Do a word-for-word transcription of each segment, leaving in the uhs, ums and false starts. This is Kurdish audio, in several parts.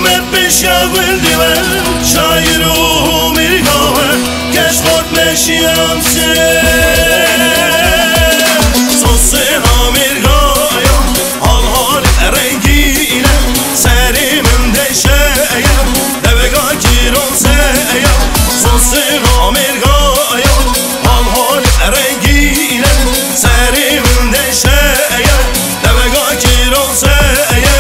Me pêşiya gundî we, şair û mîrga we, kes xort meşiyan se. Sosêna mîrgaya, hal hal rengîne, serê min deşeye, devega kîron seye. Sosêna mîrgaya, hal hal rengîne, serê min deşeye, devega kîron seye.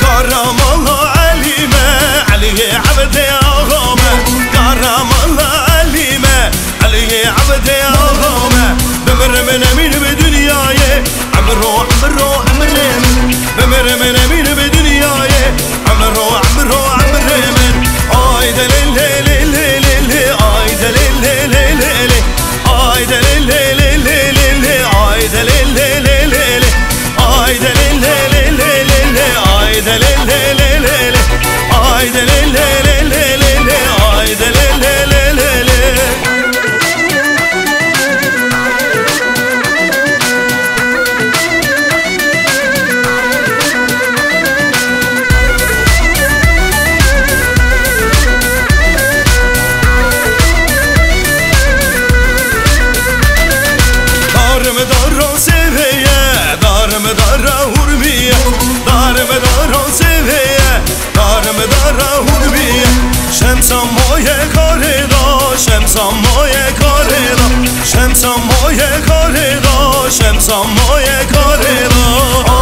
Kahramanla Elî me, Eliyê Ebdê axa me. Kahramanla Elî me, Eliyê Ebdê axa me. Bimirim nemînim dinyayê, emro, emro, emrê min. Bimirim nemînim dinyayê, emro, emro, emrê min. Ayde lê, lê, lê, lê, lê, lê, ayde lê, lê, lê, lê, lê. Ayde lê, lê, lê, lê, lê, lê, ayde lê, lê, lê, lê, lê. Ayde lê, lê, lê, lê, lê, lê, ayde lê, lê, lê, lê, lê. Ayde lê, lê, lê, lê, lê, lê, ayde lê, lê, lê, lê, lê. Darım dara sêvê ye, darım dara hurmî ye, darım dara sêvê ye, darım dara hurmî ye. Şemsa maye karê da, şemsa maye karê da, şemsa maye karê da, şemsa maye karê da.